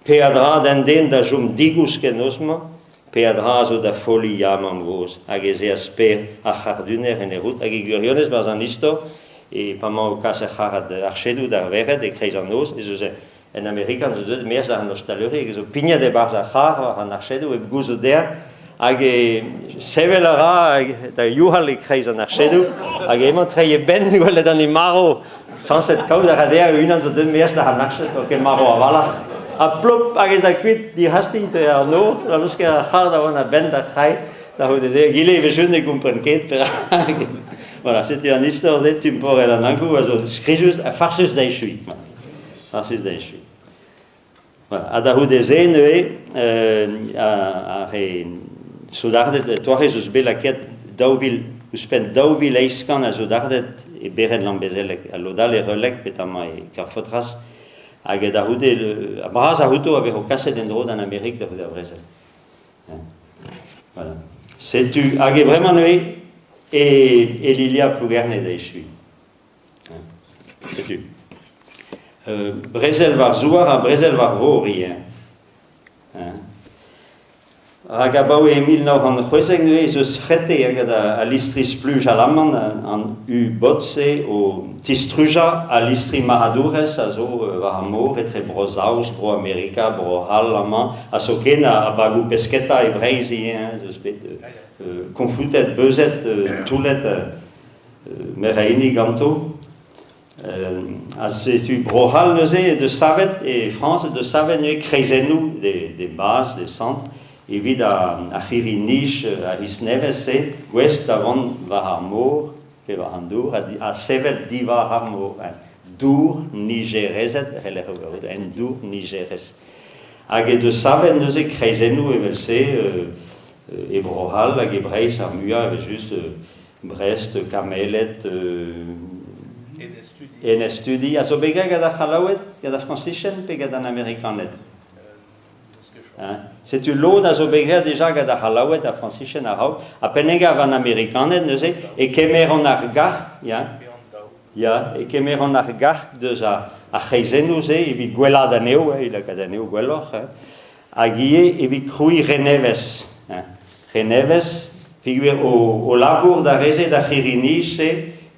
Peadra d'un den da chom digousk en noz-mañ, peadra a zo da folliñ ya mamm-gozh, hag ez eas Per ar c'harduner en e rout, hag e gwirionez 'barzh an istor, e pa 'mañ o kas e c'harrad archedoù d'ar vered e-kreiz an noz, ez eus un Amerikan zo deuet e-maez an ostaleri hag zo pignet e-barzh ar c'harr war an archedoù hep gouzout dezhañ, hag e sevel a ra da youc'hal e-kreiz an archedoù, hag emañ treiñ e benn gwelet an marv. Sañset kaout a ra dezhañ unan zo deuet maez da an arched, ket marv a-walc'h. Ha plop hag ez a kuit dic'hastiñ dre ar nor, da leuskel ar c'harr da vont a-benn d'ar c'hae, da c'houde-se. Egile evel-just ne gompren ket perak. Voilà, setu an istor-se, Timporel an Ankou a zo skrijus ha farsus da echuiñ. Farsus da echuiñ. Voilà. Ha da c'houde-se neuze, ar re soudarded, toare ez eus bet lakaet 2000, ouzhpenn 2800 a soudarded e bered Lambezelleg, ha lod all e Releg, petamant e Kerfotras, hag da c'houde, ar braz a c'houto a vezo kaset en-dro d'an Amerik da c'houde ar brezel. Voilà. Setu, hag e bremañ neuze, e, e Lilia Plougerne da echuiñ. Setu. Brezel war zouar ha brezel war vor ivez. Rak abaoe 1916 neuze ez eus frete gant al listri-spluj alaman, an U-boat-se o tistrujañ al listri marc'hadourezh a zo war ar mor etre Bro-Saoz, Bro-Amerika, Bro-C'hall amañ, ha zoken ar bagoù-pesketa e Breizh ivez, ez eus bet konfoutet, beuzet, toullet Meur a hini ganto. Ha setu Bro-C'hall neuze he deus savet, e Frañs he deus savet neuze kreizennoù de base, de centre, evit ar c'hirri-nij a c'hiz nevez-se, gouest da vont war ar mor pe war an dour ha sevel diwar ar mor. Dour nijerezed, e c'heller ober en dour nijerez. Hag he deus savet neuze kreizennoù evel-se e Bro-C'hall hag e Breizh ar muiañ evel-just. Brest, Kameled, Enez-Tudi. A zo bet graet gant ar C'hallaoued, gant ar Frañsizien pe gant an Amerikaned? Setu lod a zo bet graet dija gant ar C'hallaoued, ar Frañsizien a-raok. Ha pennengav an Amerikaned neuze e kemeront ar garg, ya, ya, e kemeront ar garg deus ar c'hreizennoù-se evit gwellaat anezho, evit lakaat anezho gwelloc'h. Hag ivez evit krouiñ re nevez. Re nevez, peogwir o labour da re-se d'ar c'hirri-nij-se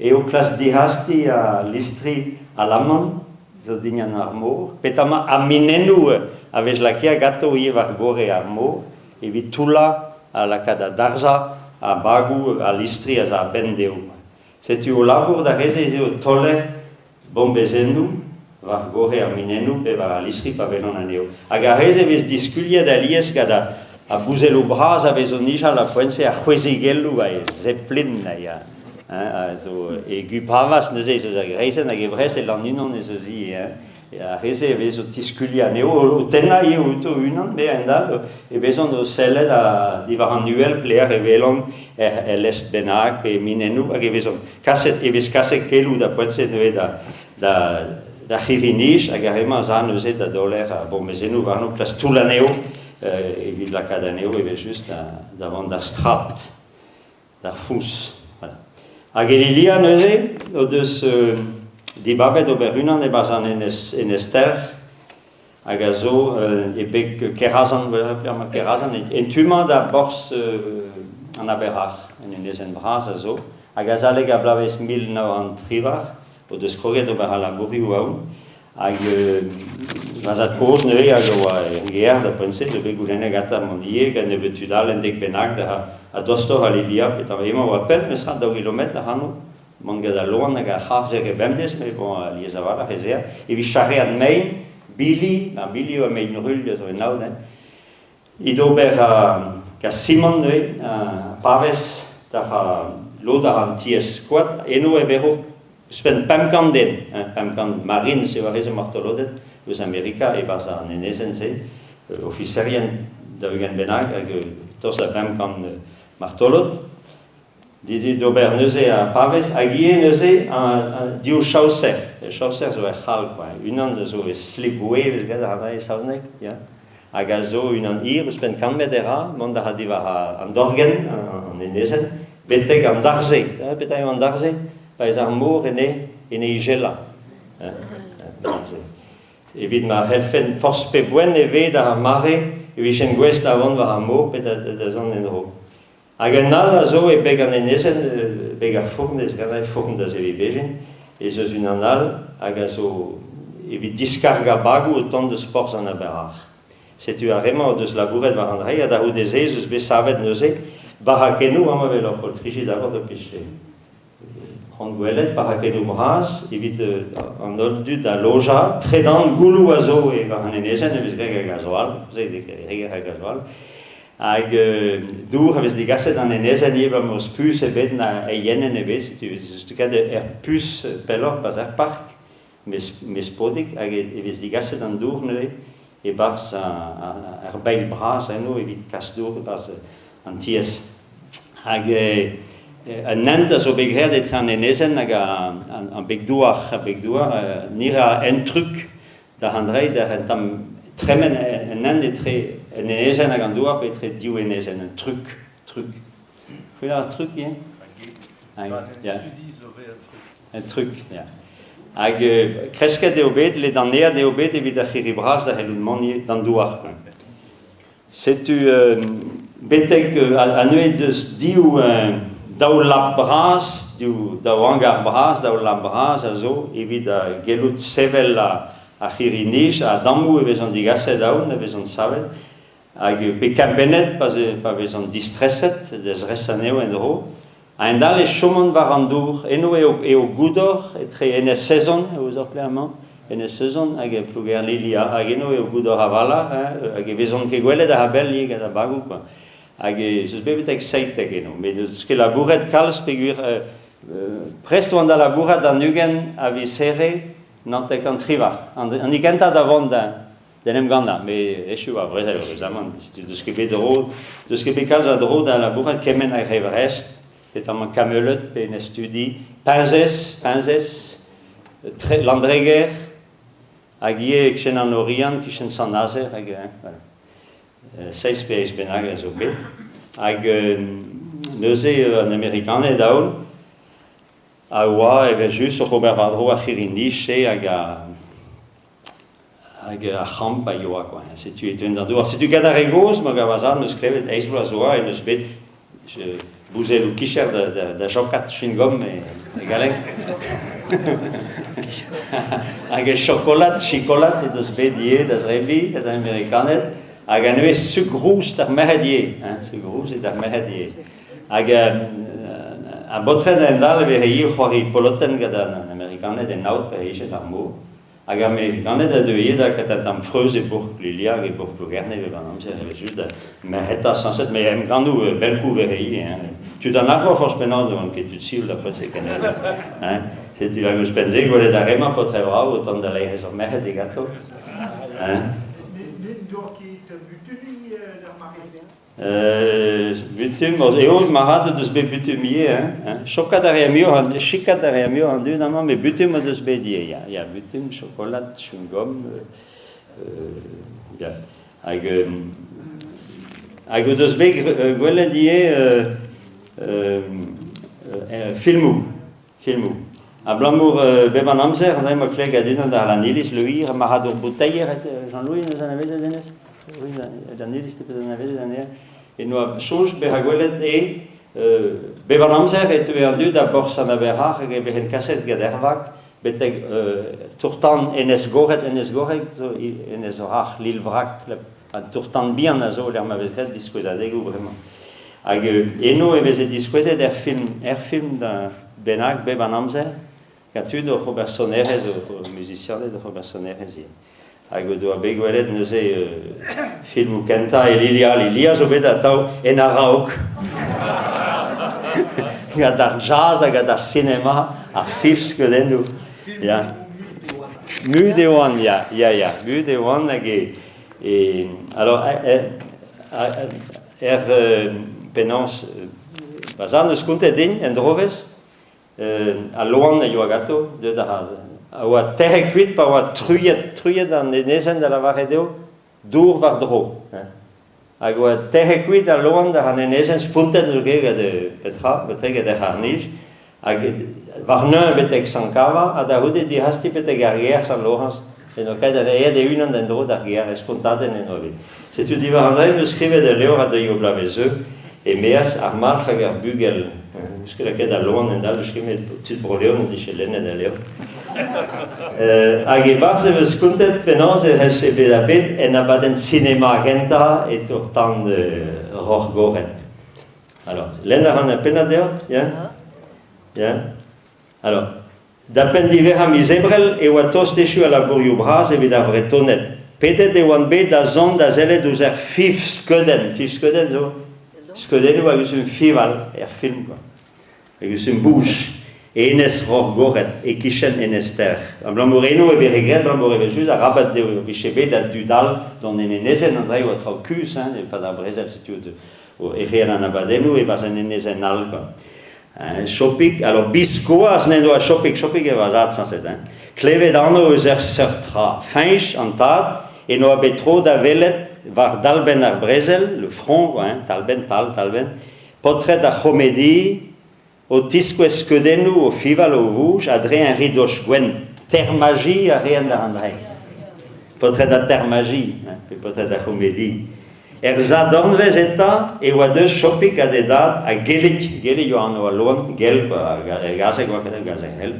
eo klask dihastiñ al listri alaman zo dindan ar mor, petamant ar minennoù a vez lakaet ganto ivez war gorre ar mor evit toullañ ha lakaat da darzhañ ar bagoù, al listri a za a-benn dezho. Setu o labour da re-se ez eo taoler bombezennoù war gorre ar minennoù pe war al listri pa welont anezho. Hag ar re-se vez diskuliet alies gant ar bouzelloù bras a vez o nijal a poent-se, ar c'hwezigelloù a Zeppelin a ya. A zo e Gwipavaz neuze ez eus ar greizenn hag e Brest e Lannuon ez eus ivez. Hein. Ar re-se e vez o tiskuliañ anezho, o tennañ ivez outo unan, met a-hend-all e vezont o sellet diwar an uhel pelec'h e welont er lestr bennak pe minennoù hag e vezont kaset, e vez kaset keloù da poent-se neuze da, da, d'ar c'hirri-nij hag ar re-mañ a za neuze da daoler ar bombezennoù warno, klask toull anezho evit lakaat anezho evel-just da, da vont d'ar strad, d'ar foñs. Voilà. Hag e Lilia neuze o deus dibabet ober unan e-barzh an enez, enez-Terc'h hag a zo e beg Kerazan, Kerazan, en tu-mañ da borzh an Aber-Ac'h, un enezenn vras a zo, hag azalek ar bloavezh 1918 o deus kroget ober al labourioù aon, hag va zad-kozh neuze hag a oa er gêr da poent-se zo bet goulennet gantañ mont ivez gant nebeut tud all un dek bennak da a-dostoc'h al Lilia petra emañ a oa pell memes tra daou gilometr ac'hano mont gant al loan hag ar c'harr-se bemdez met bon alies a-walc'h ez ea evit charreat mein bili ar bili oa mein ruilh a zo en aod hein evit ober gant simant neuze pavez da lod ar an tiez koad eno e vezo ouzhpenn 500 den hein 500 marines eo ar re zo martoloded eus Amerika e-barzh an enezenn-se ofiserien 40 bennak hag tost da 500 martolod Didi d'ober neuze ar pavez hag ivez neuze div chaoser. Ur chaoser zo er c'hall kwa. Unan a zo e slipway evel graet a ra e saozneg, ya. Hag a zo unan hir, ouzhpenn kant metr e ra, mont a ra diwar an dorgenn, an enezenn, betek an darze. Petra eo an darze? Pa ez ar mor en e, en e ijelañ. Evit ma c'hellfen forzh pe boent e ve d'ar mare e vijen gouest da vont war ar mor pe da zont en-dro. Hag un all a zo e beg an enezenn, beg ar fournez, gant ar fourn da zeviñ bezhin, ez eus unan all hag a zo evit diskargañ bagoù o tont eus porzh an Aber-Ac'h. Setu ar re-mañ o deus labouret war an dra ha da c'houde-se ez eus bet savet neuze barakennoù amañ evel ur poltriji d'abord ur pich c'hoant gwelet barakennoù bras evit an holl dud da lojañ. Tredan gouloù a zo e war an enezenn e vez graet a gazoal, reger a gazoal. Hag dour a vez degaset d'an enezenn ivez abalamour eus puñs ebet na eienenn ebet, setu ez eus ket er puñs pelloc'h 'barzh ar park, mes podig, hag e vez degaset an dour neuze e-barzh ar bailh bras eno evit kas dour e-barzh an tiez. Hag un hent a zo bet graet etre an enezenn hag an beg-douar, ar beg-douar, ni 'ra un truk da andreiñ da un tamm tremen un hent etre un enezenn hag an douar pe etre div enezenn, un truk, truk. C'hwi a truk ivez? Ya. Un truk, ya. Hag kresket eo bet, ledaneet eo bet evit ar c'hirri bras da c'hellout mont d'an douar. Setu betek anezhe deus div daou lab bras, div daou hangar bras, daou lab bras a zo evit gellout sevel ar c'hirri-nij a-dammoù e vezont digaset aon, e vezont savet hag bet kempennet pa vezont distreset da zresañ anezho en-dro. A-hend-all e chomont war an dour. Eno eo goudor etre Enez Sezon, e ouzoc'h amañ, Enez Sezon hag Plougêr-Lilia. Hag eno eo goudor a-walc'h, hein, hag e vezont ket gwelet a-bell ivez gant ar bagoù, quoi. Hag ez eus bet betek 17 eno. Met n'eus ket labouret kalz peogwir prest oan da labourat d'an 20 a viz Here 98. An hini kentañ da vont da d'en em gannañ, met echu ar brezel eüruzamant, deus ket bet dro, deus ket bet kalz a dro da labourat kement hag re Vrest, petamant Kameled pe en studi, Peñzez, Peñzez, Landreger, hag ivez e-kichen an Oriant, e-kichen Sant-Nazer, hag voilà. Seizh pe eizh bennak a zo bet. Hag neuze an Amerikaned aon a oa evel-just oc'h ober war-dro ar c'hirri-nij-se hag a Hag ar c'hamp a yoa kwa. Setu e teuent d'an douar. Setu gant ar re gozh, ma gav azard, 'meus klevet eizh vloaz 'oa en deus bet bouzelloù kicher da jokat chewing-gum e galleg. Hag e chokolad, chikolad he deus bet ivez da zebriñ gant an Amerikaned. Hag a-nevez sukr rous d'ar merc'hed ivez. Hein, sukr rous eo d'ar merc'hed ivez. Hag ar baotred a-hend-all e veze ivez c'hoari polotenn gant an Amerikaned en aod pa vije ar mor. Hag ar Merikaned a deu ivez da lakaat un tamm freuz e bourk Lilia hag e bourk Plougerne evel an amzer evel-just da merc'heta sañset met emgannoù belkoù 'veze ivez hein. Tud an Arvor forzh penaos ne oant ket tud sioul da poent-se kennebeut hein. Setu hag ouzhpenn-se gwelet ar re-mañ paotr vrav o tont da laerezh ar merc'hed ganto hein. N'en doa ket butuniñ d'ar mare-se? Butum, eo marc'had o deus bet butum ivez hein, hein. Chokat a reer muioc'h an chikat a reer muioc'h an dud amañ met butum o deus bet ivez ya, ya butum, chokolad, chewing-gum, ya. Hag hag o deus bet gwelet ivez filmoù, filmoù. Abalamour bep an amzer, dre ma kleg ad-unan da Laniliz, Le Hir, marc'hadour bouteier, Jean-Louis n'eus anavezet hennezh? Laniliz, te peus anavezet anezhañ? En doa soñj bezañ gwelet e bep an amzer e teue an dud da borzh an Aber-Ac'h hag e vezent kaset gant Ervag betek tour-tan Enez Gored, Enez Goreg zo Enez Wrac'h, l'île Vrac, an tour-tan bihan a zo lec'h ma vez graet diskouezadegoù bremañ. Hag eno e veze diskouezet er film, er film da bennak bep an amzer, gant tud oc'h ober sonerezh, muzisianed oc'h ober sonerezh ivez. Hag o doa bet gwelet neuze filmoù kentañ e Lilia. Lilia zo bet atav en a-raok. Gant ar jazz hag gant ar sinema, ar fif skeudennoù. Ya. Mut e oan, ya, ya, ya. Mut e oan hag e... e alors, Er penaos va zad 'neus kontet din en drovezh al loan a yoa ganto deuet a oa tec'het kuit pa oa truilhet truilhet an enezenn da lavaret eo dour war-dro hein. Hag oa tec'het kuit al loan da an enezenn spontet n'eus ket gant petra petra gant ar c'harr-nij hag war-neuñv betek Sant-Kava ha da c'houde dic'hasti betek ar gêr Sant-Lorañs. En doa kaet aet e-unan en-dro d'ar gêr, respontadenn en doa bet. Setu diwar an dra em eus skrivet ul levr a deuio bloavezh 'zeu, e-maez ar marc'h hag ar bugel. N'eus ket lakaet al loan en-dal, eus ket met tud Bro-Leon o dije lennet al levr. Hag e-barzh em eus kontet penaos e c'hellje bezañ bet en abadenn sinema gentañ e tour-tan Roc'h-Gored. Alors, lenn a ran ur pennad deoc'h, ya? Ya? Alors, da penn diverrañ miz Ebrel e oa tost echu al labourioù bras evit ar Vretoned. Pedet e oant bet da zont da sellet ouzh ar fiñvskeudenn. Fiñvskeudenn zo skeudennoù hag eus un fiñval er film quoi. Hag eus un bouj. Enez Roc'h-Gored, e-kichen Enez-Ter. Abalamour eno e veze graet, abalamour evel-just arabat dezho e vije bet a dud all dont en enezenn, an dra e oa traoù kuzh hein, e-pad ar brezel, setu e reer an abadennoù e-barzh un enezenn all quoi. Chopig, alors biskoazh n'en doa Chopig, Chopig e va zad sañset, hein. Klevet anv eus ur seurt tra. Feñch, an tad, en doa bet tro da welet war dalbenn ar brezel, le front, quoi, hein, talbenn, tal, talbenn, paotred ar c'homedi o tiskouez skeudennoù o fival o vouj a-dreñv un ridoch gwenn. Termaji a reent war an dra. Paotred an termaji, hein, pe paotred ar c'homedi. Er sadornvezh eta e oa deus Chopig ha d'e dad ha Gellig, Gellig oa anv al loen, gell kwa, er gazeg oa ket, gazeg c'hell,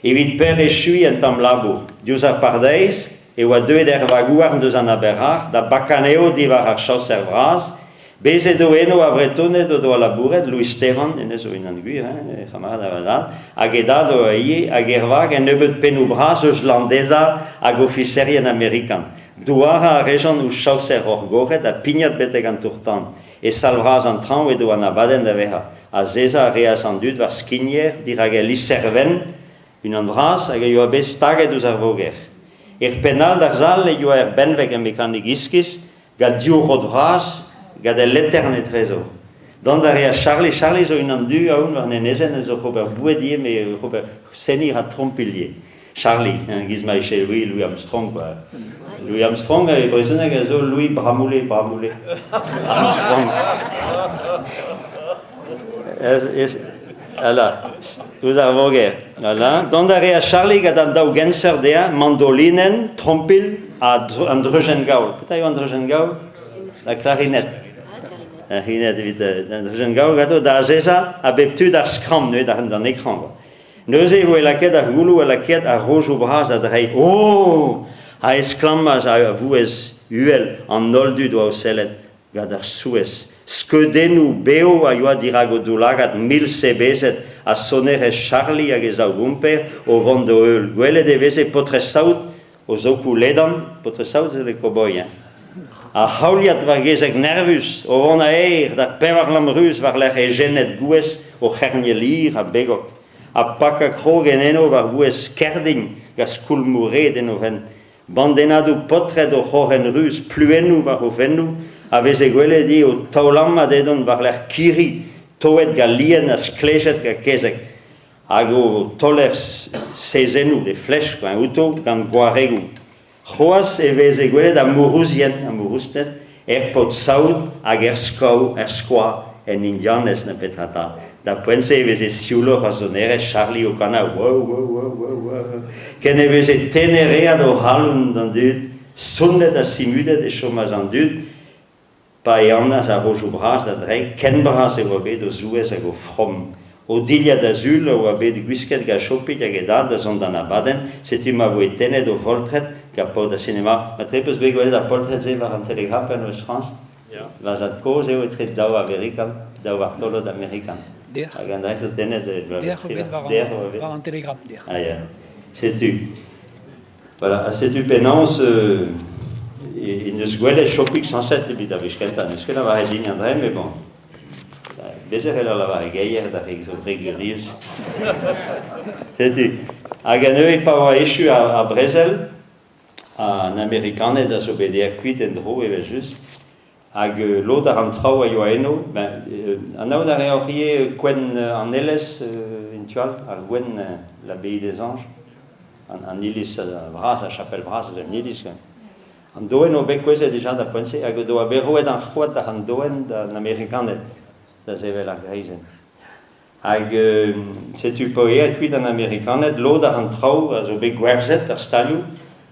evit peurechuiñ un tamm labour. Diouzh ar pardaez e oa deuet er vag-houarn deus an Aber-Ac'h da bakañ anezho diwar ar chaoser vras. Bez' edo eno ar Vretoned o doa labouret, Louis Stevan, hennezh zo unan gwir, hein, e c'hamarad a va zad, hag e dad oa ivez, hag er vag un nebeud pennoù bras eus Landeda hag ofiserien amerikan. Douarañ a rejont ouzh chaoser Roc'h-Gored ha pignat betek an tour-tan. E sal vras an traoñ edo an abadenn da vezañ. Azezañ a reas an dud war skigner dirak ul liservenn, unan vras hag a yoa bet staget ouzh ar voger. Er penn all d'ar sal e yoa ur benveg a mekanik iskis gant div rod vras gant ul letern etrezo. Dont a reas Charlie. Charlie zo unan du aon war an enezenn eus oc'h ober boued ivez, met oc'h ober seniñ a ra trompilh ivez. Charlie, hein, giz ma eche Louis, Louis Armstrong, quoi. Louis Armstrong, e brezhoneg a zo Louis Bramoullé, Bramoullé. Armstrong. Voilà, ouzh ar voger. Voilà. Dont a reas Charlie gant an daou genseurt dezhañ, mandolinenn, trompilh ha an dreujenn-gaol. Petra eo an dreujenn-gaol? La clarinette. Ar c'hlarinette evit an dreujenn-gaol ganto da azezañ a bep tu d'ar skramm, neuze d'an écran. Quoi. Neuze e voe lakaet ar gouloù ha lakaet ar rojoù bras da dreiñ. Oh! a estlammas a vouezh uhel an holl dud oa o sellet gant ar souezh. Skeudennoù bev a yoa dirak o daoulagad mil sebezet ha sonerezh Charlie hag e zaou gomper o vont d'o heul. Gwelet e veze paotred-saout o zokoù ledan, paotred-saout c'est les cow-boys, hein. Ar c'haoliad war gezeg nervus o vont a-aer d'ar pevar-lamm ruz war-lerc'h ejened gouez o c'herniel hir ha begok, ha pakañ krog en eno war-bouez kerdin gant skoulmoù-red en o fenn. Bandennadoù paotred o c'horren ruz, pluennoù war o fennoù, a veze gwelet ivez o taolammat edont war-lerc'h kirri toet gant lien ha sklejet gant kezeg. Hag o taoler sezennoù, des flèches quoi, outo gant gwaregoù. C'hoazh e veze gwelet amourouzien, amourousted, er paotr-saout hag er skav, er skoa, en Indianez na petra 'ta. Da poent-se e veze siouloc'h ar sonerezh Charlie o kanañ wow, wow, wow, wow, wow. Ken e veze tenereat o c'halon d'an dud, sonnet ha simudet e chomas an dud Pa ehanas ar rojoù bras da dreiñ, ken bras e oa bet o zouez hag o from. O dilhad da sul a oa bet gwisket gant Chopig hag e dad da zont d'an abadenn, setu ma voe tennet o foltred gant paotr ar sinema. Matre 'peus bet gwelet ar poltred-se war an Telegraph en Noz-Frañs? Va zad-kozh eo etre daou Amerikan, daou vartolod amerikan. Dec'h. Hag an dra zo tennet e Dec'h eo bet war an Telegram, dec'h. Ah ya. Setu. Voilà, ha setu penaos en deus gwelet Chopig sañset evit ar wech kentañ. N'eus ket lavaret din an dra, met bon. Bez' e c'heller lavaret geier d'ar re zo re gurius. Setu. Hag a-neuze pa oa echu ar brezel, an Amerikaned a zo bet aet kuit en-dro evel-just, hag lod ar an traoù a yoa eno, ben, anaout a reoc'h ivez kouent an Elez en tu all, ar gouent l'abbaye des Anges, an iliz vras, ar chapel vras eus an iliz. An doenn oa bet kouezhet dija da poent-se hag o doa bet roet an c'hoad d'ar an doenn d'an Amerikaned da sevel ar greizenn. Hag setu pa eo aet kuit an Amerikaned, lod ar an traoù a zo bet gwerzhet er stalioù.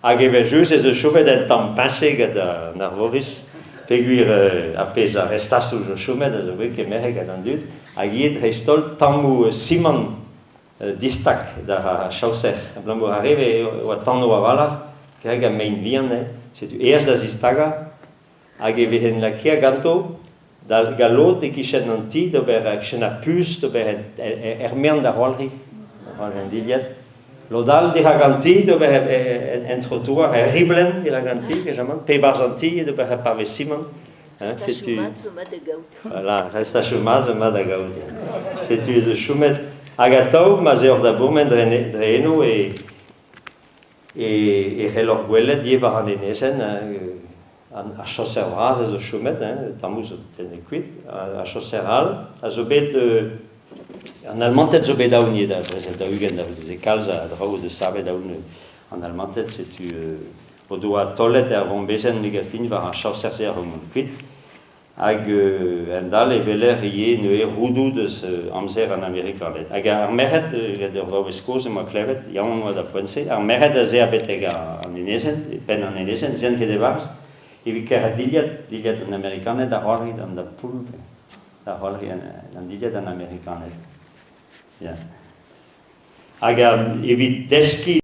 Hag evel-just ez eus chomet un tamm peñse gant an Arvoriz, peogwir ar pezh a restasoù zo chomet a zo bet kemeret gant an dud, hag ivez dreist-holl tammoù simant distag d'ar chaoser. Abalamour ar re e oa tanv a-walc'h, kerreg ha mein vihan, setu aes da zistagañ, hag e vezent lakaet ganto da galloud e-kichen an ti d'ober e-kichen ar puñs d'ober er mean da c'hoari, c'hoari an dilhad. Lod all dirak an ti d'ober en trottoir, er riblenn dirak an ti, kejamant, pe barzh an ti d'ober ar pavez simant. Restachoù mat zo mat da gaout. Voilà, restachoù mat zo mat da gaout. Setu ez eus chomet. Hag atav, ma 'z eoc'h da bourmen dre, dre eno e, e, e c'helloc'h gwelet ivez war an enezenn an, ar chaoser vras a zo chomet, hein, tammoù zo tennet kuit, ar chaoser all a zo bet an Almanted zo bet aon ivez da brezel 40 da veze kalz a draoù deus savet aon an Almanted, setu o doa taolet er vombezenn negatin war ar chaoser-se a mont kuit. Hag en-dal e weler ivez neuze roudoù deus amzer an Amerikaned. Hag ar merc'hed, gant ur vaouez kozh emañ klevet, yaouank oa d'ar poent-se, ar merc'hed a zea betek an enezenn, e penn an enezenn, ne ket e-barzh, evit kerc'hat dilhad, dilhad an Amerikaned a c'hoari gant ar poull, da c'hoari an dilhad an Amerikaned. Ya. Hag evit deskiñ.